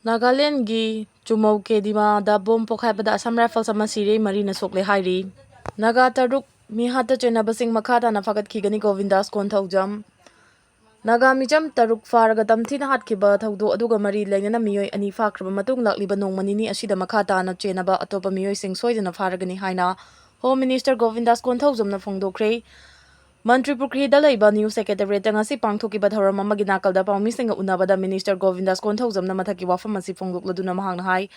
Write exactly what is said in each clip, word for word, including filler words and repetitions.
ꯅꯥꯒꯥꯂꯦꯟꯒꯤ ꯆꯨꯃꯧ ꯀꯦꯗꯤꯃꯥꯗ bomb ꯄꯣꯈꯥꯏꯕꯗ Assam rifles ꯑꯃ ꯁꯤꯔꯦ, ꯃꯔꯤꯅ ꯁꯣꯛꯂꯦ ꯍꯥꯏꯔꯤ꯫ ꯅꯥꯒꯥ ꯇꯔꯨꯛ ꯃꯤꯍꯥꯠꯇ ꯆꯦꯟꯅꯕꯁꯤꯡ ꯃꯈꯥ ꯇꯥꯅ ꯐꯥꯒꯠꯈꯤꯒꯅꯤ, ꯒꯣꯕꯤꯟꯗꯥꯁ ꯀꯣꯟꯊꯧꯖꯝ꯫ ꯅꯥꯒꯥ ꯃꯤꯆꯝ ꯇꯔꯨꯛ ꯐꯥꯔꯒ ꯇꯝꯊꯤꯅ ꯍꯥꯠꯈꯤꯕ ꯊꯧꯗꯣꯛ ꯑꯗꯨꯒ ꯃꯔꯤ ꯂꯩꯅꯅ ꯃꯤꯑꯣꯏ ꯑꯅꯤ ꯐꯥꯈ꯭ꯔꯕ ꯃꯇꯨꯡ ꯂꯥꯛꯂꯤꯕ ꯅꯣꯡꯃ ꯅꯤꯅꯤ ꯑꯁꯤꯗ ꯃꯈꯥ ꯇꯥꯅ ꯆꯦꯟꯅꯕ ꯑꯇꯣꯞꯄ ꯃꯤꯑꯣꯏꯁꯤꯡ ꯁꯣꯏꯗꯅ ꯐꯥꯔꯒꯅꯤ ꯍꯥꯏꯅ ꯍꯣꯝ ꯃꯤꯅꯤꯁꯇꯔ ꯒꯣꯕꯤꯟꯗꯥꯁ ꯀꯣꯟꯊꯧꯖꯝꯅ ꯐꯣꯡꯗꯣꯛꯈ꯭ꯔꯦ꯫ ꯃꯟꯇ꯭ꯔꯤ ꯄꯨꯈ꯭ꯔꯤꯗ ꯂꯩꯕ ꯅ꯭ꯌꯨ ꯁꯦꯀ꯭ꯔꯦꯇꯦꯔꯤꯌꯦꯠꯇ ꯉꯁꯤ ꯄꯥꯡꯊꯣꯛꯈꯤꯕ ꯊꯧꯔꯝ ꯑꯃꯒꯤ ꯅꯥꯀꯜꯗ ꯄꯥꯎꯃꯤꯁꯤꯡꯒ ꯎꯅꯕꯗ ꯃꯤꯅꯤꯁꯇꯔ ꯒꯣꯕꯤꯟꯗꯥꯁ ꯀꯣꯟꯊꯧꯖꯝꯅ ꯃꯊꯛꯀꯤ ꯋꯥꯐꯝ ꯑꯁꯤ ꯐꯣꯡꯗꯣꯛꯂꯗꯨꯅ ꯃꯍꯥꯛꯅ ꯍꯥꯏ,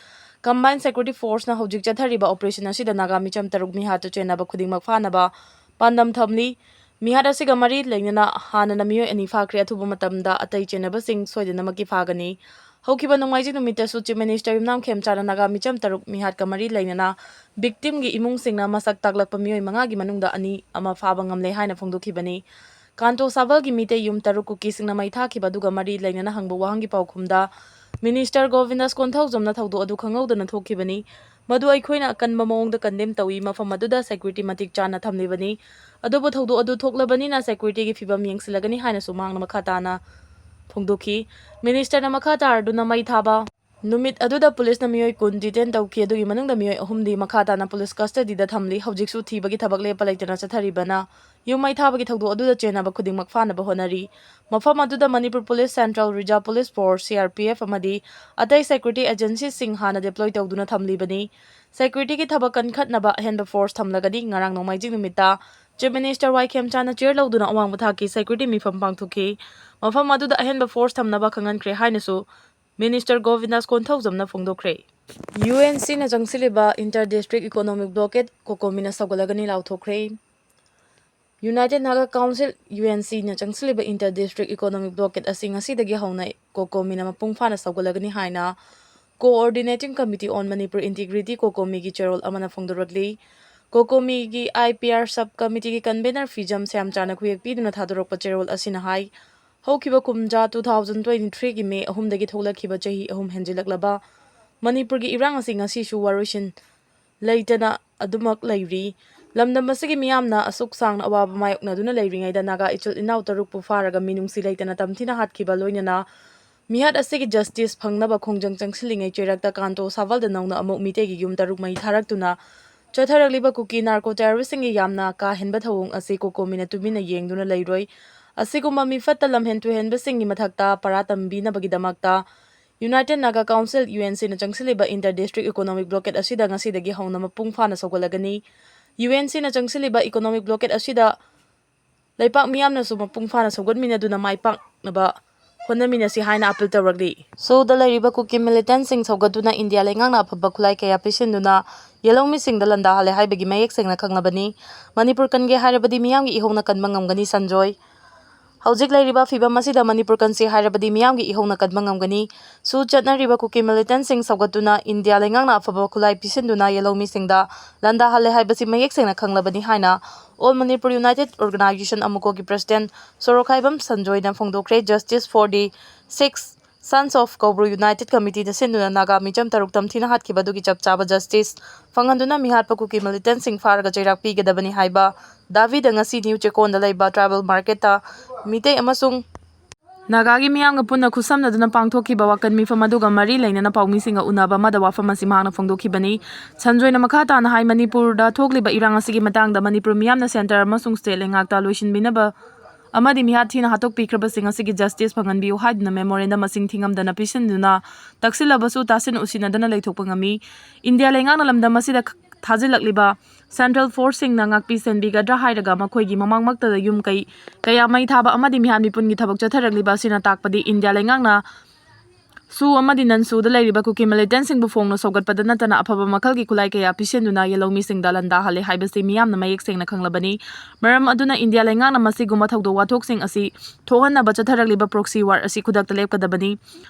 ꯀꯝꯕꯥꯏꯟ ꯁꯦꯀ꯭ꯌꯨꯔꯤꯇꯤ ꯐꯣꯔꯁꯅ ꯍꯧꯖꯤꯛ ꯆꯠꯊꯔꯤꯕ ꯑꯣꯄꯔꯦꯁꯟ ꯑꯁꯤꯗ ꯅꯥꯒꯥ ꯃꯤꯆꯝ ꯇꯔꯨꯛ ꯃꯤꯍꯥꯠꯇ ꯆꯦꯟꯅꯕ ꯈꯨꯗꯤꯡꯃꯛ ꯐꯥꯅꯕ ꯄꯥꯟꯗꯝ ꯊꯝꯂꯤ꯫ ꯃꯤꯍꯥꯠ ꯑꯁꯤꯒ ꯃꯔꯤ ꯂꯩꯅꯅ ꯍꯥꯟꯅꯅ ꯃꯤꯑꯣꯏ ꯑꯅꯤ ꯐꯥꯈ꯭ꯔꯦ, ꯑꯊꯨꯕ ꯃꯇꯝꯗ ꯑꯇꯩ ꯆꯦꯟꯅꯕꯁꯤꯡ ꯁꯣꯏꯗꯅꯃꯛꯀꯤ ꯐꯥꯒꯅꯤ꯫ ꯍꯧꯈꯤꯕ ꯅꯣꯡꯃꯥꯏꯖꯤꯡ ꯅꯨꯃꯤꯠꯇꯁꯨ ꯆꯤꯐ ꯃꯤꯅꯤꯁꯇꯔ ꯌꯨꯝꯅꯥꯝ ꯈꯦꯝꯆꯥꯅ ꯅꯥꯒꯥ ꯃꯤꯆꯝ ꯇꯔꯨꯛ ꯃꯤꯍꯥꯠꯀ ꯃꯔꯤ ꯂꯩꯅꯅ ꯚꯤꯛꯇꯤꯝꯒꯤ ꯏꯃꯨꯡꯁꯤꯡꯅ ꯃꯁꯛ ꯇꯥꯛꯂꯛꯄ ꯃꯤꯑꯣꯏ ꯃꯉꯥꯒꯤ ꯃꯅꯨꯡꯗ ꯑꯅꯤ ꯑꯃ ꯐꯥꯕ ꯉꯝꯂꯦ ꯍꯥꯏꯅ ꯐꯣꯡꯗꯣꯛꯈꯤꯕꯅꯤ꯫ ꯀꯥꯟꯇꯣ ꯁꯥꯕꯜꯒꯤ ꯃꯤꯇꯩ ꯌꯨꯝ ꯇꯔꯨꯛ ꯀꯨꯀꯤꯁꯤꯡꯅ ꯃꯩ ꯊꯥꯈꯤꯕ ꯑꯗꯨꯒ ꯃꯔꯤ ꯂꯩꯅꯅ ꯍꯪꯕ ꯋꯥꯍꯪꯒꯤ ꯄꯥꯎꯈꯨꯝꯗ ꯃꯤꯅꯤꯁꯇꯔ ꯒꯣꯕꯤꯟꯗꯥꯁ ꯀꯣꯟꯊꯧꯖꯝꯅ ꯊꯧꯗꯣꯛ ꯑꯗꯨ ꯈꯪꯍꯧꯗꯅ ꯊꯣꯛꯈꯤꯕꯅꯤ꯫ ꯃꯗꯨ ꯑꯩꯈꯣꯏꯅ ꯑꯀꯟꯕ ꯃꯑꯣꯡꯗ ꯀꯟꯗꯦꯝ ꯇꯧꯏ, ꯃꯐꯝ ꯑꯗꯨꯗ ꯁꯦꯀ꯭ꯌꯨꯔꯤꯇꯤ ꯃꯇꯤꯛ ꯆꯥꯅ ꯊꯝꯂꯤꯕꯅꯤ꯫ ꯑꯗꯨꯕꯨ ꯊꯧꯗꯣꯛ ꯑꯗꯨ ꯊꯣꯛꯂꯕꯅꯤꯅ ꯁꯦꯀ꯭ꯌꯨꯔꯤꯇꯤꯒꯤ ꯐꯤꯕꯝ ꯌꯦꯡꯁꯤꯜꯂꯒꯅꯤ ꯍꯥꯏꯅꯁꯨ ꯃꯍꯥꯛꯅ ꯃꯈꯥ ꯇꯥꯅ ꯐꯣꯡꯗꯣꯛꯈꯤ꯫ ꯃꯤꯅꯤꯁꯇꯔꯅ ꯃꯈꯥ ꯇꯥꯔꯗꯨꯅ ꯃꯩ ꯊꯥꯕ ꯅꯨꯃꯤꯠ ꯑꯗꯨꯗ ꯄꯨꯂꯤꯁꯅ ꯃꯤꯑꯣꯏ ꯀꯨꯟ ꯗꯤꯇꯦꯟ ꯇꯧꯈꯤ꯫ ꯑꯗꯨꯒꯤ ꯃꯅꯨꯡꯗ ꯃꯤꯑꯣꯏ ꯑꯍꯨꯝꯗꯤ ꯃꯈꯥ ꯇꯥꯅ ꯄꯨꯂꯤꯁ ꯀꯁꯇꯗꯤꯗ ꯊꯝꯂꯤ꯫ ꯍꯧꯖꯤꯛꯁꯨ ꯊꯤꯕꯒꯤ ꯊꯕꯛ ꯂꯦꯞꯄ ꯂꯩꯇꯅ ꯆꯠꯊꯔꯤꯕꯅ ꯌꯨꯝ ꯃꯩ ꯊꯥꯕꯒꯤ ꯊꯧꯗꯣꯛ ꯑꯗꯨꯗ ꯆꯦꯟꯅꯕ ꯈꯨꯗꯤꯡꯃꯛ ꯐꯥꯅꯕ ꯍꯣꯠꯅꯔꯤ꯫ ꯃꯐꯝ ꯑꯗꯨꯗ Manipur police, central reserve police force, C R P F, ꯑꯃꯗꯤ ꯑꯇꯩ ꯁꯦꯀ꯭ꯌꯨꯔꯤꯇꯤ ꯑꯦꯖꯦꯟꯁꯤꯁꯤꯡ ꯍꯥꯟꯅ ꯗꯤꯄ꯭ꯂꯣꯏ ꯇꯧꯗꯨꯅ ꯊꯝꯂꯤꯕꯅꯤ꯫ ꯁꯦꯀ꯭ꯌꯨꯔꯤꯇꯤꯒꯤ ꯊꯕꯛ ꯀꯟꯈꯠꯅꯕ ꯑꯍꯦꯟꯕ ꯐꯣꯔꯁ ꯊꯝꯂꯒꯅꯤ꯫ ꯉꯔꯥꯡ ꯅꯣꯡꯃꯥꯏꯖꯤꯡ ꯅꯨꯃꯤꯠꯇ ꯆꯤꯐ ꯃꯤꯅꯤꯁꯇꯔ ꯋꯥꯏ ꯈꯦꯝꯆꯥꯅ ꯆꯤꯌꯔ ꯂꯧꯗꯨꯅ ꯑꯋꯥꯡꯕ ꯊꯥꯛꯀꯤ ꯁꯦꯀ꯭ꯌꯨꯔꯤꯇꯤ ꯃꯤꯐꯝ ꯄꯥꯡꯊꯣꯛꯈꯤ꯫ ꯃꯐꯝ ꯑꯗꯨꯗ ꯑꯍꯦꯟꯕ ꯐꯣꯔꯁ ꯊꯝꯅꯕ ꯈꯪꯍꯟꯈ꯭ꯔꯦ ꯍꯥꯏꯅꯁꯨ ꯃꯤꯅꯤꯁꯇꯔ ꯒꯣꯕꯤꯟꯗꯥꯁ ꯀꯣꯟꯊꯧꯖꯝꯅ ꯐꯣꯡꯗꯣꯛꯈ꯭ꯔꯦ꯫ ꯌꯨ ꯑꯦꯟ ꯁꯤꯅ ꯆꯪꯁꯤꯜꯂꯤꯕ ꯏꯟꯇꯔ ꯗꯤꯁꯇ꯭ꯔꯤꯛ ꯏꯀꯣꯅꯣꯃꯤꯛ ꯕ꯭ꯂꯣꯀꯦꯠ ꯀꯣꯀꯣꯃꯤꯅ ꯁꯧꯒꯠꯂꯒꯅꯤ ꯂꯥꯎꯊꯣꯛꯈ꯭ꯔꯦ꯫ United Naga council, U N ꯁꯤꯅ ꯆꯪꯁꯤꯜꯂꯤꯕ ꯏꯟꯇꯔ ꯗꯤꯁꯇ꯭ꯔꯤꯛ ꯏꯀꯣꯅꯣꯃꯤꯛ ꯕ꯭ꯂꯣꯀꯦꯠ ꯑꯁꯤ ꯉꯁꯤꯗꯒꯤ ꯍꯧꯅ ꯀꯣꯀꯣꯃꯤꯅ ꯃꯄꯨꯡ ꯐꯥꯅ ꯁꯧꯒꯠꯂꯒꯅꯤ ꯍꯥꯏꯅ Coordinating Committee on Manipur Integrity, ꯀꯣꯀꯣꯃꯤꯒꯤ ꯆꯦꯔꯣꯜ ꯑꯃꯅ ꯐꯣꯡꯗꯣꯔꯛꯂꯤ꯫ ꯀꯣꯀꯣꯃꯤꯒꯤ ꯑꯥꯏ ꯄꯤ ꯑꯥꯔ ꯁꯕ ꯀꯃꯤꯇꯤꯒꯤ ꯀꯟꯚꯦꯅꯔ ꯐꯤꯖꯝ ꯁ꯭ꯌꯥꯝꯆꯥꯅ ꯈꯨꯌꯦꯛ ꯄꯤꯗꯨꯅ ꯊꯥꯗꯣꯔꯛꯄ ꯆꯦꯔꯣꯜ ꯑꯁꯤꯅ ꯍꯥꯏ, ꯍꯧꯈꯤꯕ ꯀꯨꯝꯖꯥ two thousand twenty-threeꯒꯤ ꯃꯦ ꯑꯍꯨꯝꯗꯒꯤ ꯊꯣꯛꯂꯛꯈꯤꯕ ꯆꯍꯤ ꯑꯍꯨꯝ ꯍꯦꯟꯖꯤꯜꯂꯛꯂꯕ ꯃꯅꯤꯄꯨꯔꯒꯤ ꯏꯔꯥꯡ ꯑꯁꯤ ꯉꯁꯤꯁꯨ ꯋꯥꯔꯣꯏꯁꯤꯟ ꯂꯩꯇꯅ ꯑꯗꯨꯃꯛ ꯂꯩꯔꯤ꯫ ꯂꯝꯗꯝ ꯑꯁꯤꯒꯤ ꯃꯤꯌꯥꯝꯅ ꯑꯁꯨꯛ ꯁꯥꯡꯅ ꯑꯋꯥꯕ ꯃꯥꯌꯣꯛꯅꯗꯨꯅ ꯂꯩꯔꯤꯉꯩꯗ ꯅꯥꯒꯥ ꯏꯆꯤꯜ ꯏꯅꯥꯎ ꯇꯔꯨꯛꯄꯨ ꯐꯥꯔꯒ ꯃꯤꯅꯨꯡꯁꯤ ꯂꯩꯇꯅ ꯇꯝꯊꯤꯅ ꯍꯥꯠꯈꯤꯕ, ꯂꯣꯏꯅꯅ ꯃꯤꯍꯥꯠ ꯑꯁꯤꯒꯤ ꯖꯁꯇꯤꯁ ꯐꯪꯅꯕ ꯈꯣꯡꯖꯪ ꯆꯪꯁꯤꯜꯂꯤꯉꯩ ꯆꯩꯔꯛꯇ ꯀꯥꯟꯇꯣ ꯁꯥꯕꯜꯗ ꯅꯧꯅ ꯑꯃꯨꯛ ꯃꯤꯇꯩꯒꯤ ꯌꯨꯝ ꯇꯔꯨꯛ ꯃꯩ ꯊꯥꯔꯛꯇꯨꯅ ꯆꯠꯊꯔꯛꯂꯤꯕ ꯀꯨꯀꯤ ꯅꯥꯔꯀꯣ ꯇꯦꯔꯣꯔꯤꯁꯁꯤꯡꯒꯤ ꯌꯥꯝꯅ ꯀꯥ ꯍꯦꯟꯕ ꯊꯧꯑꯣꯡ ꯑꯁꯤ ꯀꯣꯀꯣꯃꯤꯅ ꯇꯨꯃꯤꯟꯅ ꯌꯦꯡꯗꯨꯅ ꯂꯩꯔꯣꯏ꯫ ꯑꯁꯤꯒꯨꯝꯕ ꯃꯤꯐꯠꯇ ꯂꯝꯍꯦꯟ ꯇꯨꯍꯦꯟꯕꯁꯤꯡꯒꯤ ꯃꯊꯛꯇ ꯄꯔꯥ ꯇꯝꯕꯤꯅꯕꯒꯤꯗꯃꯛꯇ United Naga Council, U N C ꯅ ꯆꯪꯁꯤꯜꯂꯤꯕ Inter District Economic Blockade ꯑꯁꯤꯗ ꯉꯁꯤꯗꯒꯤ ꯍꯧꯅ ꯃꯄꯨꯡ ꯐꯥꯅ ꯁꯧꯒꯠꯂꯒꯅꯤ꯫ U N C ꯅ ꯆꯪꯁꯤꯜꯂꯤꯕ Economic Blockade ꯑꯁꯤꯗ ꯂꯩꯄꯥꯛ ꯃꯤꯌꯥꯝꯅꯁꯨ ꯃꯄꯨꯡ ꯐꯥꯅ ꯁꯧꯒꯠꯃꯤꯟꯅꯗꯨꯅ ꯃꯥꯏ ꯄꯥꯛꯅꯕ ꯍꯣꯠꯅꯃꯤꯟꯅꯁꯤ ꯍꯥꯏꯅ ꯑꯥꯄꯤꯜ ꯇꯧꯔꯛꯂꯤ꯫ ꯁꯣꯗ ꯂꯩꯔꯤꯕ ꯀꯨꯀꯤ ꯃꯤꯂꯤꯇꯦꯟꯠꯁꯤꯡ ꯁꯧꯒꯠꯇꯨꯅ ꯏꯟꯗꯤꯌꯥ ꯂꯩꯉꯥꯛꯅ ꯑꯐꯕ ꯈꯨꯠꯂꯥꯏ ꯀꯌꯥ ꯄꯤꯁꯤꯟꯗꯨꯅ ꯌꯦꯜꯍꯧꯃꯤꯁꯤꯡꯗ ꯂꯥꯟꯗꯥꯍꯜꯂꯦ ꯍꯥꯏꯕꯒꯤ ꯃꯌꯦꯛ ꯁꯦꯡꯅ ꯈꯪꯂꯕꯅꯤ꯫ ꯃꯅꯤꯄꯨꯔ ꯀꯟꯒꯦ ꯍꯥꯏꯔꯕꯗꯤ ꯃꯤꯌꯥꯝꯒꯤ ꯏꯍꯧꯅ ꯀꯟꯕ ꯉꯝꯒꯅꯤ, ꯁꯟꯖꯣꯏ꯫ ꯍꯧꯖꯤꯛ ꯂꯩꯔꯤꯕ ꯐꯤꯚꯝ ꯑꯁꯤꯗ ꯃꯅꯤꯄꯨꯔ ꯀꯟꯁꯤ ꯍꯥꯏꯔꯕꯗꯤ ꯃꯤꯌꯥꯝꯒꯤ ꯏꯍꯧꯅ ꯀꯟꯕ ꯉꯝꯒꯅꯤ꯫ ꯁꯨ ꯆꯠꯅꯔꯤꯕ ꯀꯨꯀꯤ ꯃꯤꯂꯤꯇꯦꯟꯠꯁꯤꯡ ꯁꯧꯒꯠꯇꯨꯅ ꯏꯟꯗꯤꯌꯥ ꯂꯩꯉꯥꯛꯅ ꯑꯐꯕ ꯈꯨꯠꯂꯥꯏ ꯄꯤꯁꯤꯟꯗꯨꯅ ꯌꯦꯜꯍꯧꯃꯤꯁꯤꯡꯗ ꯂꯥꯟꯗꯥꯍꯜꯂꯦ ꯍꯥꯏꯕꯁꯤ ꯃꯌꯦꯛ ꯁꯦꯡꯅ ꯈꯪꯂꯕꯅꯤ ꯍꯥꯏꯅ All Manipur United Organization, ꯑꯃꯨꯀꯣꯒꯤ president Sorokhaibam ꯁꯟꯖꯣꯏꯅ ꯐꯣꯡꯗꯣꯛꯈ꯭ꯔꯦ꯫ Justice for the six Sons of Koubru United Committee ꯅ ꯁꯤꯟꯗꯨꯅ ꯅꯥꯒꯥ ꯃꯤꯆꯝ ꯇꯔꯨꯛ ꯇꯝꯊꯤꯅ ꯍꯥꯠꯈꯤꯕ ꯑꯗꯨꯒꯤ ꯆꯞ ꯆꯥꯕ ꯖꯁꯇꯤꯁ ꯐꯪꯍꯟꯗꯨꯅ ꯃꯤꯍꯥꯠꯄ ꯀꯨꯀꯤ ꯃꯤꯂꯤꯇꯦꯟꯠꯁꯤꯡ ꯐꯥꯔꯒ ꯆꯩꯔꯥꯛ ꯄꯤꯒꯗꯕꯅꯤ ꯍꯥꯏꯕ ꯗꯥꯕꯤꯗ ꯉꯁꯤ ꯅ꯭ꯌꯨ ꯆꯦꯀꯣꯟꯗ ꯂꯩꯕ ꯇ꯭ꯔꯥꯏꯕꯦꯜ ꯃꯥꯔꯀꯦꯠꯇ ꯃꯤꯇꯩ ꯑꯃꯁꯨꯡ ꯅꯥꯒꯥꯒꯤ ꯃꯤꯌꯥꯝꯒ ꯄꯨꯟꯅ ꯈꯨꯠꯁꯝꯅꯗꯨꯅ ꯄꯥꯡꯊꯣꯛꯈꯤꯕ ꯋꯥꯀꯟ ꯃꯤꯐꯝ ꯑꯗꯨꯒ ꯃꯔꯤ ꯂꯩꯅꯅ ꯄꯥꯎꯃꯤꯁꯤꯡꯒ ꯎꯅꯕ ꯑꯃꯗ ꯋꯥꯐꯝ ꯑꯁꯤ ꯃꯍꯥꯛꯅ ꯐꯣꯡꯗꯣꯛꯈꯤꯕꯅꯤ꯫ ꯁꯟꯖꯣꯏꯅ ꯃꯈꯥ ꯇꯥꯅ ꯍꯥꯏ, ꯃꯅꯤꯄꯨꯔꯗ ꯊꯣꯛꯂꯤꯕ ꯏꯔꯥꯡ ꯑꯁꯤꯒꯤ ꯃꯇꯥꯡꯗ ꯃꯅꯤꯄꯨꯔ ꯃꯤꯌꯥꯝꯅ ꯁꯦꯟꯇꯔ ꯑꯃꯁꯨꯡ ꯁ꯭ꯇꯦꯠ ꯂꯩꯉꯥꯛꯇ ꯂꯣꯏꯁꯤꯟꯕꯤꯅꯕ ꯑꯃꯗꯤ ꯃꯤꯍꯥꯠ ꯊꯤꯅ ꯍꯥꯠꯇꯣꯛꯄꯤꯈ꯭ꯔꯕꯁꯤꯡ ꯑꯁꯤꯒꯤ ꯖꯁꯇꯤꯁ ꯐꯪꯍꯟꯕꯤꯌꯨ ꯍꯥꯏꯗꯨꯅ ꯃꯦꯃꯣꯔꯦꯟꯗꯝ ꯃꯁꯤꯡ ꯊꯤꯉꯝꯗꯅ ꯄꯤꯁꯤꯟꯗꯨꯅ ꯇꯛꯁꯤꯜꯂꯕꯁꯨ ꯇꯥꯁꯤꯟ ꯎꯁꯤꯟꯅꯗꯅ ꯂꯩꯊꯣꯛꯄ ꯉꯝꯃꯤ꯫ ꯏꯟꯗꯤꯌꯥ ꯂꯩꯉꯥꯛꯅ ꯂꯝꯗꯝ ꯑꯁꯤꯗ ꯊꯥꯖꯤꯜꯂꯛꯂꯤꯕ ꯁꯦꯟꯇ꯭ꯔꯦꯜ ꯐꯣꯔꯁꯁꯤꯡꯅ ꯉꯥꯛꯄꯤ ꯁꯦꯟꯕꯤꯒꯗ꯭ꯔꯥ ꯍꯥꯏꯔꯒ ꯃꯈꯣꯏꯒꯤ ꯃꯃꯥꯡꯃꯛꯇꯗ ꯌꯨꯝ ꯀꯩ ꯀꯌꯥ ꯃꯩ ꯊꯥꯕ ꯑꯃꯗꯤ ꯃꯤꯍꯥꯠ ꯃꯤꯄꯨꯟꯒꯤ ꯊꯕꯛ ꯆꯠꯊꯔꯛꯂꯤꯕ ꯑꯁꯤꯅ ꯇꯥꯛꯄꯗꯤ ꯏꯟꯗꯤꯌꯥ ꯂꯩꯉꯥꯛꯅ ꯁꯨ ꯑꯃꯗꯤ ꯅꯟ ꯁꯨꯗ ꯂꯩꯔꯤꯕ ꯀꯨꯀꯤ ꯃꯤꯂꯤꯇꯦꯟꯠꯁꯤꯡꯕꯨ ꯐꯣꯡꯅ ꯁꯧꯒꯠꯄꯗ ꯅꯠꯇꯅ ꯑꯐꯕ ꯃꯈꯜꯒꯤ ꯈꯨꯠꯂꯥꯏ ꯀꯌꯥ ꯄꯤꯁꯤꯟꯗꯨꯅ ꯌꯦꯜꯍꯧꯃꯤꯁꯤꯡꯗ ꯂꯥꯟꯗꯥꯍꯜꯂꯦ ꯍꯥꯏꯕꯁꯤ ꯃꯤꯌꯥꯝꯅ ꯃꯌꯦꯛ ꯁꯦꯡꯅ ꯈꯪꯂꯕꯅꯤ꯫ ꯃꯔꯝ ꯑꯗꯨꯅ ꯏꯟꯗꯤꯌꯥ ꯂꯩꯉꯥꯛꯅ ꯃꯁꯤꯒꯨꯝꯕ ꯊꯧꯗꯣꯛ ꯋꯥꯊꯣꯛꯁꯤꯡ ꯑꯁꯤ ꯊꯣꯛꯍꯟꯅꯕ ꯆꯠꯊꯔꯛꯂꯤꯕ proxy war ꯑꯁꯤ ꯈꯨꯗꯛꯇ ꯂꯦꯞꯀꯗꯕꯅꯤ꯫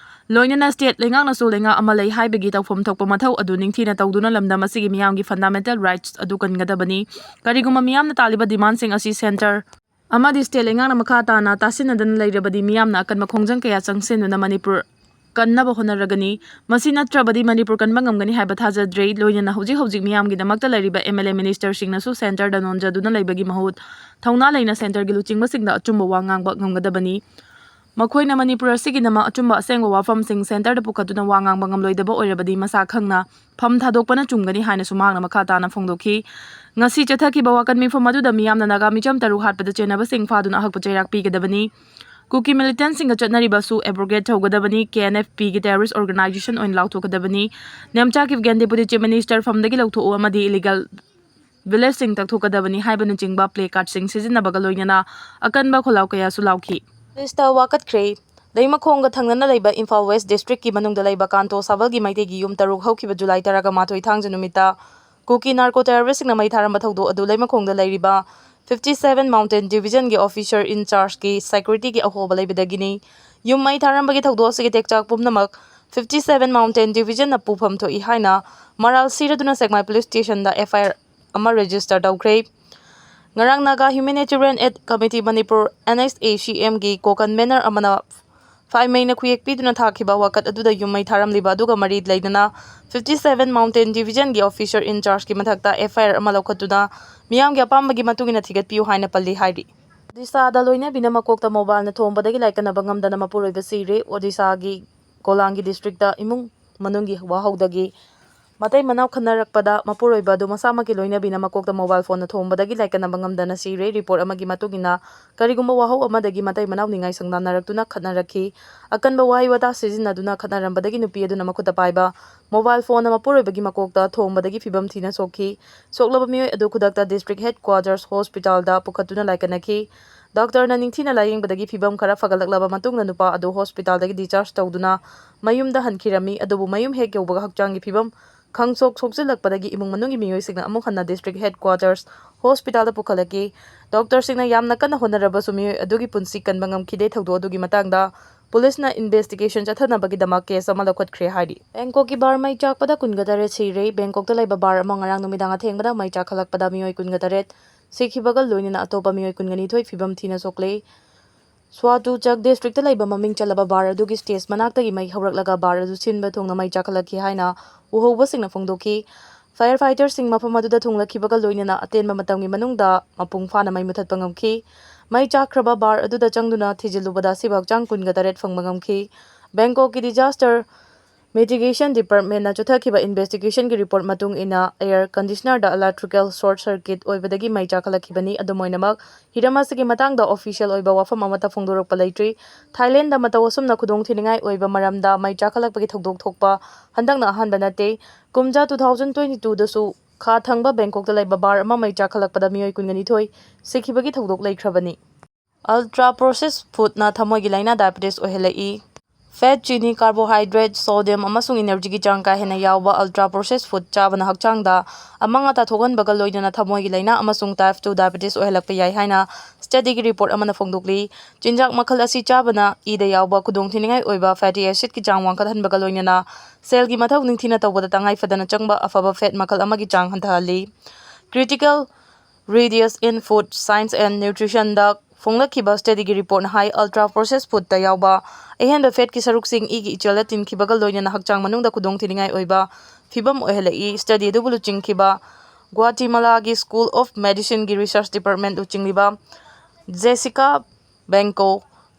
ꯂꯣꯏꯅꯅ ꯁ꯭ꯇꯦꯠ ꯂꯩꯉꯥꯛꯅꯁꯨ ꯂꯩꯉꯥꯛ ꯑꯃ ꯂꯩ ꯍꯥꯏꯕꯒꯤ ꯇꯧꯐꯝ ꯊꯣꯛꯄ ꯃꯊꯧ ꯑꯗꯨ ꯅꯤꯡꯊꯤꯅ ꯇꯧꯗꯨꯅ ꯂꯝꯗꯝ ꯑꯁꯤꯒꯤ ꯃꯤꯌꯥꯝꯒꯤ ꯐꯟꯗꯥꯃꯦꯟꯇꯦꯜ ꯔꯥꯏꯠꯁ ꯑꯗꯨ ꯀꯟꯒꯗꯕꯅꯤ꯫ ꯀꯔꯤꯒꯨꯝꯕ ꯃꯤꯌꯥꯝꯅ ꯇꯥꯜꯂꯤꯕ ꯗꯤꯃꯥꯟꯁꯤꯡ ꯑꯁꯤ ꯁꯦꯟꯇꯔ ꯑꯃꯗꯤ ꯁ꯭ꯇꯦꯠ ꯂꯩꯉꯥꯛꯅ ꯃꯈꯥ ꯇꯥꯅ ꯇꯥꯁꯤꯟꯅꯗꯅ ꯂꯩꯔꯕꯗꯤ ꯃꯤꯌꯥꯝꯅ ꯑꯀꯟꯕ ꯈꯣꯡꯖꯪ ꯀꯌꯥ ꯆꯪꯁꯤꯟꯗꯨꯅ ꯃꯅꯤꯄꯨꯔ ꯀꯟꯅꯕ ꯍꯣꯠꯅꯔꯒꯅꯤ꯫ ꯃꯁꯤ ꯅꯠꯇ꯭ꯔꯕꯗꯤ ꯃꯅꯤꯄꯨꯔ ꯀꯟꯕ ꯉꯝꯒꯅꯤ ꯍꯥꯏꯕ ꯊꯥꯖꯗ꯭ꯔꯦ꯫ ꯂꯣꯏꯅꯅ ꯍꯧꯖꯤꯛ ꯍꯧꯖꯤꯛ ꯃꯤꯌꯥꯝꯒꯤꯗꯃꯛꯇ ꯂꯩꯔꯤꯕ M L A minister ꯁꯤꯡꯅꯁꯨ ꯁꯦꯟꯇꯔꯗ ꯅꯣꯟꯖꯗꯨꯅ ꯂꯩꯕꯒꯤ ꯃꯍꯨꯠ ꯊꯧꯅꯥ ꯂꯩꯅ ꯁꯦꯟꯇꯔꯒꯤ ꯂꯨꯆꯤꯡꯕꯁꯤꯡꯗ ꯑꯆꯨꯝꯕ ꯋꯥ ꯉꯥꯡꯕ ꯉꯝꯒꯗꯕꯅꯤ꯫ ꯃꯈꯣꯏꯅ ꯃꯅꯤꯄꯨꯔ ꯑꯁꯤꯒꯤꯗꯃꯛ ꯑꯆꯨꯝꯕ ꯑꯁꯦꯡꯕ ꯋꯥꯐꯝꯁꯤꯡ ꯁꯦꯟꯇꯔꯗ ꯄꯨꯈꯠꯇꯨꯅ ꯋꯥ ꯉꯥꯡꯕ ꯉꯝꯂꯣꯏꯗꯕ ꯑꯣꯏꯔꯕꯗꯤ ꯃꯁꯥ ꯈꯪꯅ ꯐꯝ ꯊꯥꯗꯣꯛꯄꯅ ꯆꯨꯝꯒꯅꯤ ꯍꯥꯏꯅꯁꯨ ꯃꯍꯥꯛꯅ ꯃꯈꯥ ꯇꯥꯅ ꯐꯣꯡꯗꯣꯛꯈꯤ꯫ ꯉꯁꯤ ꯆꯠꯊꯈꯤꯕ ꯋꯥꯀꯠ ꯃꯤꯐꯝ ꯑꯗꯨꯗ ꯃꯤꯌꯥꯝꯅ ꯅꯥꯒꯥ ꯃꯤꯆꯝ ꯇꯔꯨꯛ ꯍꯥꯠꯄꯗ ꯆꯦꯟꯅꯕꯁꯤꯡ ꯐꯥꯗꯨꯅ ꯑꯍꯛꯄ ꯆꯩꯔꯥꯛ ꯄꯤꯒꯗꯕꯅꯤ꯫ ꯀꯨꯀꯤ ꯃꯤꯂꯤꯇꯦꯟꯁꯤꯡꯒ ꯆꯠꯅꯔꯤꯕꯁꯨ ꯑꯦꯕ꯭ꯔꯣꯒꯦꯠ ꯇꯧꯒꯗꯕꯅꯤ, ꯀꯦ ꯑꯦꯟ ꯑꯦꯐ ꯄꯤꯒꯤ ꯇꯦꯔꯣꯔꯤꯁ ꯑꯣꯔꯒꯅꯥꯏꯖꯦꯁꯟ ꯑꯣꯏꯅ ꯂꯥꯎꯊꯣꯛꯀꯗꯕꯅꯤ, ꯅꯦꯝꯆꯥ ꯀꯤꯞꯒꯦꯟ ꯗꯦꯄꯨꯇꯤ ꯆꯤꯐ ꯃꯤꯅꯤꯁꯇꯔ ꯐꯝꯗꯒꯤ ꯂꯧꯊꯣꯛꯎ ꯑꯃꯗꯤ ꯏꯂꯤꯒꯦꯜ ꯚꯤꯂꯦꯖꯁꯤꯡ ꯇꯛꯊꯣꯛꯀꯗꯕꯅꯤ ꯍꯥꯏꯕꯅꯆꯤꯡꯕ ꯄ꯭ꯂꯦ ꯀꯥꯔꯗꯁꯤꯡ ꯁꯤꯖꯤꯟꯅꯕꯒ ꯂꯣꯏꯅꯅ ꯑꯀꯟꯕ ꯈꯣꯜꯂꯥꯎ ꯀꯌꯥꯁꯨ ꯂꯥꯎꯈꯤ꯫ ꯄꯨꯂꯤꯁꯇ ꯋꯥꯀꯠꯈ꯭ꯔꯦ꯫ ꯂꯩꯃꯈꯣꯡꯒ ꯊꯪꯅꯅ ꯂꯩꯕ ꯏꯝꯐꯥꯜ ꯋꯦꯁ ꯗꯤꯁꯇ꯭ꯔꯤꯛꯀꯤ ꯃꯅꯨꯡꯗ ꯂꯩꯕ ꯀꯥꯟꯇꯣ ꯁꯥꯕꯜꯒꯤ ꯃꯩꯇꯩꯒꯤ ꯌꯨꯝ ꯇꯔꯨꯛ ꯍꯧꯈꯤꯕ ꯖꯨꯂꯥꯏ ꯇꯔꯥꯃꯥꯊꯣꯏ ꯊꯥꯡꯖ ꯅꯨꯃꯤꯠꯇ ꯀꯨꯀꯤ ꯅꯥꯔꯀꯣ ꯇꯦꯔꯣꯔꯤꯁꯁꯤꯡꯅ ꯃꯩ ꯊꯥꯔꯝꯕ ꯊꯧꯗꯣꯛ ꯑꯗꯨ ꯂꯩꯃꯈꯣꯡꯗ ꯂꯩꯔꯤꯕ fifty seven Mountain Divisionꯒꯤ officer in chargeꯀꯤ securityꯒꯤ ꯑꯍꯣꯕ ꯂꯩꯕꯗꯒꯤꯅꯤ꯫ ꯌꯨꯝ ꯃꯩ ꯊꯥꯔꯝꯕꯒꯤ ꯊꯧꯗꯣꯛ ꯑꯁꯤꯒꯤ ꯇꯦꯛꯆꯥꯛ ꯄꯨꯝꯅꯃꯛ fifty seven Mountain Divisionꯅ ꯄꯨꯐꯝ ꯊꯣꯛꯏ ꯍꯥꯏꯅ ꯃꯔꯥꯜ ꯁꯤꯔꯗꯨꯅ ꯁꯦꯛꯃꯥꯏ ꯄꯨꯂꯤꯁ ꯁ꯭ꯇꯦꯁꯟꯗ ꯑꯦꯐ ꯑꯥꯏ ꯑꯥꯔ ꯑꯃ ꯔꯦꯖꯤꯁꯇꯔ ꯇꯧꯈ꯭ꯔꯦ꯫ ꯉꯔꯥꯡ ꯅꯥꯒꯥ ꯍ꯭ꯌꯨꯃꯦꯅꯤꯇꯦꯔꯤꯌꯟ ꯑꯦꯗ ꯀꯃꯤꯇꯤ ꯃꯅꯤꯄꯨꯔ, NHACMꯒꯤ ꯀꯣꯀꯟ ꯕꯦꯅꯔ ꯑꯃꯅ ꯐꯥꯏꯃꯩꯅ ꯈꯨꯌꯦꯛ ꯄꯤꯗꯨꯅ ꯊꯥꯈꯤꯕ ꯋꯥꯀꯠ ꯑꯗꯨꯗ ꯌꯨꯝ ꯃꯩ ꯊꯥꯔꯝꯂꯤꯕ ꯑꯗꯨꯒ ꯃꯔꯤ ꯂꯩꯅꯅ fifty seven Mountain Divisionꯒꯤ officer in chargeꯀꯤ ꯃꯊꯛꯇ ꯑꯦꯐ ꯑꯥꯏ ꯑꯥꯔ ꯑꯃ ꯂꯧꯈꯠꯇꯨꯅ ꯃꯤꯌꯥꯝꯒꯤ ꯑꯄꯥꯝꯕꯒꯤ ꯃꯇꯨꯡ ꯏꯟꯅ ꯊꯤꯒꯠꯄꯤꯌꯨ ꯍꯥꯏꯅ ꯄꯜꯂꯤ ꯍꯥꯏꯔꯤ꯫ ꯑꯣꯗꯤꯁꯥꯗ ꯂꯣꯏꯅꯕꯤꯅ ꯃꯀꯣꯛꯇ ꯃꯣꯕꯥꯏꯜꯅ ꯊꯣꯝꯕꯗꯒꯤ ꯂꯥꯏꯀꯠꯅꯕ ꯉꯝꯗꯅ ꯃꯄꯨꯔꯣꯏꯕ ꯁꯤꯔꯦ꯫ ꯑꯣꯗꯤꯁꯥꯒꯤ ꯀꯣꯂꯥꯡꯒꯤ ꯗꯤꯁꯇ꯭ꯔꯤꯛꯇ ꯏꯃꯨꯡ ꯃꯅꯨꯡꯒꯤ ꯋꯥꯍꯧꯗꯒꯤ ꯃꯇꯩ ꯃꯅꯥꯎ ꯈꯠꯅꯔꯛꯄꯗ ꯃꯄꯨꯔꯣꯏꯕ ꯑꯗꯨ ꯃꯁꯥꯃꯛꯀꯤ ꯂꯣꯏꯅꯕꯤꯅ ꯃꯀꯣꯛꯇ ꯃꯣꯕꯥꯏꯜ ꯐꯣꯟꯅ ꯊꯣꯝꯕꯗꯒꯤ ꯂꯥꯏꯀꯠꯅꯕ ꯉꯝꯗꯅ ꯁꯤꯔꯦ꯫ ꯔꯤꯄꯣꯔꯠ ꯑꯃꯒꯤ ꯃꯇꯨꯡ ꯏꯟꯅ, ꯀꯔꯤꯒꯨꯝꯕ ꯋꯥꯍꯧ ꯑꯃꯗꯒꯤ ꯃꯇꯩ ꯃꯅꯥꯎ ꯅꯤꯡꯉꯥꯏ ꯁꯪꯗꯥꯟꯅꯔꯛꯇꯨꯅ ꯈꯠꯅꯔꯛꯈꯤ꯫ ꯑꯀꯟꯕ ꯋꯥꯍꯩ ꯋꯥꯇꯥ ꯁꯤꯖꯤꯟꯅꯗꯨꯅ ꯈꯠꯅꯔꯝꯕꯗꯒꯤ ꯅꯨꯄꯤ ꯑꯗꯨꯅ ꯃꯈꯨꯠꯇ ꯄꯥꯏꯕ ꯃꯣꯕꯥꯏꯜ ꯐꯣꯟꯅ ꯃꯄꯨꯔꯣꯏꯕꯒꯤ ꯃꯀꯣꯛꯇ ꯊꯣꯝꯕꯗꯒꯤ ꯐꯤꯕꯝ ꯊꯤꯅ ꯁꯣꯛꯈꯤ꯫ ꯁꯣꯛꯂꯕ ꯃꯤꯑꯣꯏ ꯑꯗꯨ ꯈꯨꯗꯛꯇ ꯗꯤꯁꯇ꯭ꯔꯤꯛ ꯍꯦꯗ ꯀ꯭ꯋꯥꯇꯔꯁ ꯍꯣꯁꯄꯤꯇꯥꯜꯗ ꯄꯨꯈꯠꯇꯨꯅ ꯂꯥꯏꯀꯠꯅꯈꯤ꯫ ꯗꯣꯛꯇꯔꯅ ꯅꯤꯡꯊꯤꯅ ꯂꯥꯌꯦꯡꯕꯗꯒꯤ ꯐꯤꯕꯝ ꯈꯔ ꯐꯒꯠꯂꯛꯂꯕ ꯃꯇꯨꯡꯗ ꯅꯨꯄꯥ ꯑꯗꯨ ꯍꯣꯁꯄꯤꯇꯥꯜꯗꯒꯤ ꯗꯤꯁꯆꯥꯔꯖ ꯇꯧꯗꯨꯅ ꯃꯌꯨꯝꯗ ꯍꯟꯈꯤꯔꯝꯃꯤ꯫ ꯑꯗꯨꯕꯨ ꯃꯌꯨꯝ ꯍꯦꯛ ꯌꯧꯕꯒ ꯍꯛꯆꯥꯡꯒꯤ ꯐꯤꯕꯝ ꯈꯪꯁꯣꯛ ꯁꯣꯛꯆꯤꯜꯂꯛꯄꯗꯒꯤ ꯏꯃꯨꯡ ꯃꯅꯨꯡꯒꯤ ꯃꯤꯑꯣꯏꯁꯤꯡꯅ ꯑꯃꯨꯛ ꯍꯟꯅ ꯗꯤꯁꯇ꯭ꯔꯤꯛ ꯍꯦꯗ ꯀ꯭ꯋꯥꯇꯔꯁ ꯍꯣꯁꯄꯤꯇꯥꯜꯗ ꯄꯨꯈꯠꯂꯛꯈꯤ꯫ ꯗꯣꯛꯇꯔꯁꯤꯡꯅ ꯌꯥꯝꯅ ꯀꯟꯅ ꯍꯣꯠꯅꯔꯕꯁꯨ ꯃꯤꯑꯣꯏ ꯑꯗꯨꯒꯤ ꯄꯨꯟꯁꯤ ꯀꯟꯕ ꯉꯝꯈꯤꯗꯦ꯫ ꯊꯧꯗꯣꯛ ꯑꯗꯨꯒꯤ ꯃꯇꯥꯡꯗ ꯄꯨꯂꯤꯁꯅ ꯏꯟꯚꯦꯁꯇꯤꯒꯦꯁꯟ ꯆꯠꯊꯅꯕꯒꯤꯗꯃꯛ ꯀꯦꯁ ꯑꯃ ꯂꯧꯈꯠꯈ꯭ꯔꯦ ꯍꯥꯏꯔꯤ꯫ ꯕꯦꯡꯀꯣꯛꯀꯤ ꯕꯥꯔ ꯃꯩ ꯆꯥꯛꯄꯗ ꯀꯨꯟꯒ ꯇꯔꯦꯠ ꯁꯤꯔꯦ꯫ ꯕꯦꯡꯀꯣꯛꯇ ꯂꯩꯕ ꯕꯥꯔ ꯑꯃ ꯉꯔꯥꯡ ꯅꯨꯃꯤꯗꯥꯡ ꯑꯊꯦꯡꯕꯗ ꯃꯩ ꯆꯥꯛꯈꯠꯂꯛꯄꯗ ꯃꯤꯑꯣꯏ ꯀꯨꯟꯒ ꯇꯔꯦꯠ ꯁꯤꯈꯤꯕꯒ ꯂꯣꯏꯅꯅ ꯑꯇꯣꯞꯄ ꯃꯤꯑꯣꯏ ꯀꯨꯟꯒ ꯅꯤꯊꯣꯏ ꯐꯤꯕꯝ ꯊꯤꯅ ꯁꯣꯛꯂꯦ꯫ ꯁ꯭ꯋꯥꯇꯨꯆꯛ ꯗꯤꯁꯇ꯭ꯔꯤꯛꯇ ꯂꯩꯕ ꯃꯃꯤꯡ ꯆꯠꯂꯕ ꯕꯥꯔ ꯑꯗꯨꯒꯤ ꯁ꯭ꯇꯦꯖ ꯃꯅꯥꯛꯇꯒꯤ ꯃꯩ ꯍꯧꯔꯛꯂꯒ ꯕꯥꯔ ꯑꯗꯨ ꯁꯤꯟꯕ ꯊꯨꯡꯅ ꯃꯩ ꯆꯥꯛꯈꯠꯂꯛꯈꯤ ꯍꯥꯏꯅ ꯎꯍꯧꯕꯁꯤꯡꯅ ꯐꯣꯡꯗꯣꯛꯈꯤ꯫ ꯐꯥꯌꯔ ꯐꯥꯏꯇꯔꯁꯤꯡ ꯃꯐꯝ ꯑꯗꯨꯗ ꯊꯨꯡꯂꯈꯤꯕꯒ ꯂꯣꯏꯅꯅ ꯑꯇꯦꯟꯕ ꯃꯇꯝꯒꯤ ꯃꯅꯨꯡꯗ ꯃꯄꯨꯡ ꯐꯥꯅ ꯃꯩ ꯃꯨꯊꯠꯄ ꯉꯝꯈꯤ꯫ ꯃꯩ ꯆꯥꯛꯈ꯭ꯔꯕ ꯕꯥꯔ ꯑꯗꯨꯗ ꯆꯪꯗꯨꯅ ꯊꯤꯖꯤꯜꯂꯨꯕꯗ ꯁꯤꯕ ꯍꯛꯆꯥꯡ ꯀꯨꯟꯒ ꯇꯔꯦꯠ ꯐꯪꯕ ꯉꯝꯈꯤ꯫ ꯕꯦꯡꯀꯣꯛꯀꯤ disaster mitigation departmentꯅ ꯆꯠꯊꯈꯤꯕ investigationꯒꯤ report ꯃꯇꯨꯡ ꯏꯟꯅ, air conditionerꯗ electrical short circuit ꯑꯣꯏꯕꯗꯒꯤ ꯃꯩ ꯆꯥꯛꯈꯠꯂꯛꯈꯤꯕꯅꯤ꯫ ꯑꯗꯨꯝ ꯑꯣꯏꯅꯃꯛ, ꯍꯤꯔꯝ ꯑꯁꯤꯒꯤ ꯃꯇꯥꯡꯗ official ꯑꯣꯏꯕ ꯋꯥꯐꯝ ꯑꯃꯠꯇ ꯐꯣꯡꯗꯣꯔꯛꯄ ꯂꯩꯇ꯭ꯔꯤ꯫ ꯊꯥꯏꯂꯦꯟꯗ ꯃꯇꯧ ꯑꯁꯨꯝꯅ ꯈꯨꯗꯣꯡ ꯊꯤꯅꯤꯡꯉꯥꯏ ꯑꯣꯏꯕ ꯃꯔꯝꯗ ꯃꯩ ꯆꯥꯛꯈꯠꯂꯛꯄꯒꯤ ꯊꯧꯗꯣꯛ ꯊꯣꯛꯄ ꯍꯟꯗꯛꯅ ꯑꯍꯥꯟꯕ ꯅꯠꯇꯦ꯫ ꯀꯨꯝꯖꯥ two thousand twenty twoꯗꯁꯨ ꯈꯥ ꯊꯪꯕ ꯕꯦꯡꯀꯣꯛꯇ ꯂꯩꯕ ꯕꯥꯔ ꯑꯃ ꯃꯩ ꯆꯥꯛꯈꯠꯂꯛꯄꯗ ꯃꯤꯑꯣꯏ ꯀꯨꯟꯒ ꯅꯤꯊꯣꯏ ꯁꯤꯈꯤꯕꯒꯤ ꯊꯧꯗꯣꯛ ꯂꯩꯈ꯭ꯔꯕꯅꯤ꯫ Ultra processed foodꯅ ꯊꯃꯣꯏꯒꯤ ꯂꯥꯏꯅꯥ diabetes ꯑꯣꯏꯍꯜꯂꯛꯏ꯫ Fat, ꯆꯤꯅꯤ, carbohydrate, sodium ꯑꯃꯁꯨꯡ energyꯒꯤ ꯆꯥꯡ ꯀꯥ ꯍꯦꯟꯅ ꯌꯥꯎꯕ ultra processed food ꯆꯥꯕꯅ ꯍꯛꯆꯥꯡꯗ ꯑꯃꯥꯡ ꯑꯇꯥ ꯊꯣꯛꯍꯟꯕꯒ ꯂꯣꯏꯅꯅ ꯊꯃꯣꯏꯒꯤ ꯂꯥꯏꯅꯥ ꯑꯃꯁꯨꯡ type two diabetes ꯑꯣꯏꯍꯜꯂꯛꯄ ꯌꯥꯏ ꯍꯥꯏꯅ studyꯒꯤ report ꯑꯃꯅ ꯐꯣꯡꯗꯣꯛꯂꯤ꯫ ꯆꯤꯟꯖꯥꯛ ꯃꯈꯜ ꯑꯁꯤ ꯆꯥꯕꯅ ꯏꯗ ꯌꯥꯎꯕ ꯈꯨꯗꯣꯡꯊꯤꯅꯤꯡꯉꯥꯏ ꯑꯣꯏꯕ fatty acidꯀꯤ ꯆꯥꯡ ꯋꯥꯡꯈꯠꯍꯟꯕꯒ ꯂꯣꯏꯅꯅ cellꯒꯤ ꯃꯊꯧ ꯅꯤꯡꯊꯤꯅ ꯇꯧꯕꯗ ꯇꯉꯥꯏ ꯐꯗꯅ ꯆꯪꯕ ꯑꯐꯕ fat ꯃꯈꯜ ꯑꯃꯒꯤ ꯆꯥꯡ ꯍꯟꯊꯍꯜꯂꯤ꯫ Critical readers in food science and nutritionꯗ ꯐꯣꯡꯂꯛꯈꯤꯕ studyꯒꯤ reportꯅ high, ultra processed foodꯇ ꯌꯥꯎꯕ ꯑꯍꯦꯟꯕ fatꯀꯤ ꯁꯔꯨꯛꯁꯤꯡ ꯏꯒꯤ ꯏꯆꯦꯜꯗ ꯇꯤꯟꯈꯤꯕꯒ ꯂꯣꯏꯅꯅ ꯍꯛꯆꯥꯡ ꯃꯅꯨꯡꯗ ꯈꯨꯗꯣꯡ ꯊꯤꯅꯤꯡꯉꯥꯏ ꯑꯣꯏꯕ ꯐꯤꯚꯝ ꯑꯣꯏꯍꯜꯂꯛꯏ꯫ Study ꯑꯗꯨꯕꯨ ꯂꯨꯆꯤꯡꯈꯤꯕ Guatemalaꯒꯤ School of Medicineꯒꯤ research department ꯂꯨꯆꯤꯡꯂꯤꯕ Jessica Blanco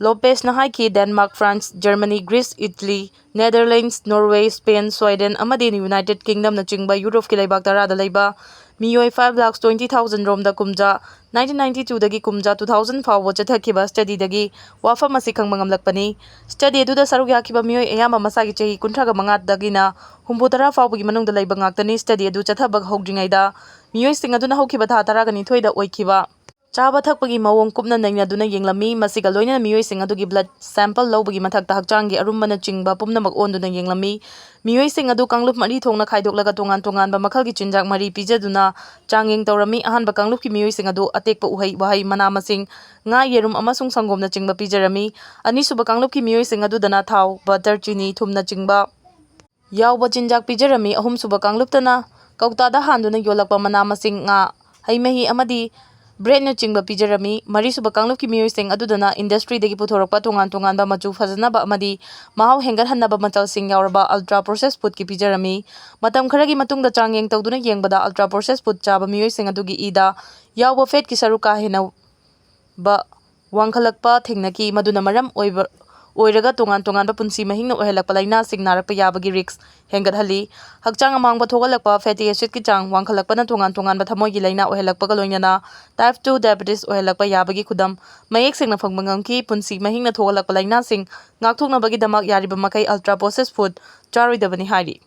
Lopezꯅ ꯍꯥꯏꯈꯤ, Denmark, France, Germany, Greece, Italy, Netherlands, Norway, Spain, Sweden ꯑꯃꯗꯤ United Kingdomꯅꯆꯤꯡꯕ Europeꯀꯤ ꯂꯩꯕꯥꯛ ꯇꯔꯥꯗ ꯂꯩꯕ ꯃꯤꯑꯣꯏ five lakh twenty thousand ꯔꯣꯝꯗ ꯀꯨꯝꯖꯥ nineteen ninety twoꯗꯒꯤ ꯀꯨꯝꯖꯥ two thousand ꯐꯥꯎꯕ ꯆꯠꯊꯈꯤꯕ studyꯗꯒꯤ ꯋꯥꯐꯝ ꯑꯁꯤ ꯈꯪꯕ ꯉꯝꯂꯛꯄꯅꯤ꯫ Study ꯑꯗꯨꯗ ꯁꯔꯨꯛ ꯌꯥꯈꯤꯕ ꯃꯤꯑꯣꯏ ꯑꯌꯥꯝꯕ ꯃꯁꯥꯒꯤ ꯆꯍꯤ ꯀꯨꯟꯊ꯭ꯔꯥꯒ ꯃꯉꯥꯗꯒꯤꯅ ꯍꯨꯝꯐꯨꯇꯔꯥ ꯐꯥꯎꯕꯒꯤ ꯃꯅꯨꯡꯗ ꯂꯩꯕ ꯉꯥꯛꯇꯅꯤ꯫ Study ꯑꯗꯨ ꯆꯠꯊꯕ ꯍꯧꯗ꯭ꯔꯤꯉꯩꯗ ꯃꯤꯑꯣꯏꯁꯤꯡ ꯑꯗꯨꯅ ꯍꯧꯈꯤꯕ ꯊꯥ ꯇꯔꯥꯒ ꯅꯤꯊꯣꯏꯗ ꯑꯣꯏꯈꯤꯕ ꯆꯥꯕ ꯊꯛꯄꯒꯤ ꯃꯑꯣꯡ ꯀꯨꯞꯅ ꯅꯩꯅꯗꯨꯅ ꯌꯦꯡꯂꯝꯃꯤ꯫ ꯃꯁꯤꯒ ꯂꯣꯏꯅꯅ ꯃꯤꯑꯣꯏꯁꯤꯡ ꯑꯗꯨꯒꯤ blood sample ꯂꯧꯕꯒꯤ ꯃꯊꯛꯇ ꯍꯛꯆꯥꯡꯒꯤ ꯑꯔꯨꯝꯕꯅꯆꯤꯡꯕ ꯄꯨꯝꯅꯃꯛ ꯑꯣꯟꯗꯨꯅ ꯌꯦꯡꯂꯝꯃꯤ꯫ ꯃꯤꯑꯣꯏꯁꯤꯡ ꯑꯗꯨ ꯀꯥꯡꯂꯨꯞ ꯃꯔꯤ ꯊꯣꯛꯅ ꯈꯥꯏꯗꯣꯛꯂꯒ ꯇꯣꯉꯥꯟ ꯇꯣꯉꯥꯟꯕ ꯃꯈꯜꯒꯤ ꯆꯤꯟꯖꯥꯛ ꯃꯔꯤ ꯄꯤꯖꯗꯨꯅ ꯆꯥꯡꯌꯦꯡ ꯇꯧꯔꯝꯃꯤ꯫ ꯑꯍꯥꯟꯕ ꯀꯥꯡꯂꯨꯞꯀꯤ ꯃꯤꯑꯣꯏꯁꯤꯡ ꯑꯗꯨ ꯑꯇꯦꯛꯄ ꯎꯍꯩ ꯋꯥꯍꯩ, ꯃꯅꯥ ꯃꯁꯤꯡ, ꯉꯥ, ꯌꯦꯔꯨꯝ ꯑꯃꯁꯨꯡ ꯁꯪꯒꯣꯝꯅꯆꯤꯡꯕ ꯄꯤꯖꯔꯝꯃꯤ꯫ ꯑꯅꯤꯁꯨꯕ ꯀꯥꯡꯂꯨꯞꯀꯤ ꯃꯤꯑꯣꯏꯁꯤꯡ ꯑꯗꯨꯗꯅ ꯊꯥꯎ, butter, ꯆꯤꯅꯤ, ꯊꯨꯝꯅꯆꯤꯡꯕ ꯌꯥꯎꯕ ꯆꯤꯟꯖꯥꯛ ꯄꯤꯖꯔꯝꯃꯤ꯫ ꯑꯍꯨꯝꯁꯨꯕ ꯀꯥꯡꯂꯨꯞꯇꯅ ꯀꯧꯇꯥꯗ ꯍꯥꯟꯗꯨꯅ ꯌꯣꯜꯂꯛꯄ ꯃꯅꯥ ꯃꯁꯤꯡ, ꯉꯥ, ꯍꯩ ꯃꯍꯤ ꯑꯃꯗꯤ breadꯅꯆꯤꯡꯕ ꯄꯤꯖꯔꯝꯃꯤ꯫ ꯃꯔꯤꯁꯨꯕ ꯀꯥꯡꯂꯨꯞꯀꯤ ꯃꯤꯑꯣꯏꯁꯤꯡ ꯑꯗꯨꯗꯅ industryꯗꯒꯤ ꯄꯨꯊꯣꯔꯛꯄ ꯇꯣꯉꯥꯟ ꯇꯣꯉꯥꯟꯕ ꯃꯆꯨ ꯐꯖꯅꯕ ꯑꯃꯗꯤ ꯃꯍꯥꯎ ꯍꯦꯟꯒꯠꯍꯟꯅꯕ ꯃꯆꯜꯁꯤꯡ ꯌꯥꯎꯔꯕ ultra processed foodꯀꯤ ꯄꯤꯖꯔꯝꯃꯤ꯫ ꯃꯇꯝ ꯈꯔꯒꯤ ꯃꯇꯨꯡꯗ ꯆꯥꯡꯌꯦꯡ ꯇꯧꯗꯨꯅ ꯌꯦꯡꯕꯗ ultra processed food ꯆꯥꯕ ꯃꯤꯑꯣꯏꯁꯤꯡ ꯑꯗꯨꯒꯤ ꯏꯗ ꯌꯥꯎꯕ fatꯀꯤ ꯁꯔꯨꯛ ꯀꯥ ꯍꯦꯟꯅ ꯕ ꯋꯥꯡꯈꯠꯂꯛꯄ ꯊꯦꯡꯅꯈꯤ, ꯃꯗꯨꯅ ꯃꯔꯝ ꯑꯣꯏꯕ, ꯑꯣꯏꯔꯒ ꯇꯣꯉꯥꯟ ꯇꯣꯉꯥꯟꯕ ꯄꯨꯟꯁꯤ ꯃꯍꯤꯡꯅ ꯑꯣꯏꯍꯜꯂꯛꯄ ꯂꯥꯏꯅꯥꯁꯤꯡ ꯅꯥꯔꯛꯄ ꯌꯥꯕꯒꯤ ꯔꯤꯁ꯭ꯛ ꯍꯦꯟꯒꯠꯍꯜꯂꯤ꯫ ꯍꯛꯆꯥꯡ ꯑꯃꯥꯡꯕ ꯊꯣꯛꯍꯜꯂꯛꯄ, ꯐꯦꯇꯤ ꯑꯦꯁꯤꯗꯀꯤ ꯆꯥꯡ ꯋꯥꯡꯈꯠꯂꯛꯄꯅ ꯇꯣꯉꯥꯟ ꯇꯣꯉꯥꯟꯕ ꯊꯃꯣꯏꯒꯤ ꯂꯥꯏꯅꯥ ꯑꯣꯏꯍꯜꯂꯛꯄꯒ ꯂꯣꯏꯅꯅ ꯇꯥꯏꯞ ꯇꯨ ꯗꯥꯏꯕꯦꯇꯤꯁ ꯑꯣꯏꯍꯜꯂꯛꯄ ꯌꯥꯕꯒꯤ ꯈꯨꯗꯝ ꯃꯌꯦꯛ ꯁꯦꯡꯅ ꯐꯪꯕ ꯉꯝꯈꯤ꯫ ꯄꯨꯟꯁꯤ ꯃꯍꯤꯡꯅ ꯊꯣꯛꯍꯜꯂꯛꯄ ꯂꯥꯏꯅꯥꯁꯤꯡ ꯉꯥꯛꯊꯣꯛꯅꯕꯒꯤꯗꯃꯛ ꯌꯥꯔꯤꯕ ꯃꯈꯩ ꯑꯜꯇ꯭ꯔꯥ ꯄ꯭ꯔꯣꯁꯦꯁ ꯐꯨꯗ ꯆꯥꯔꯣꯏꯗꯕꯅꯤ ꯍꯥꯏꯔꯤ꯫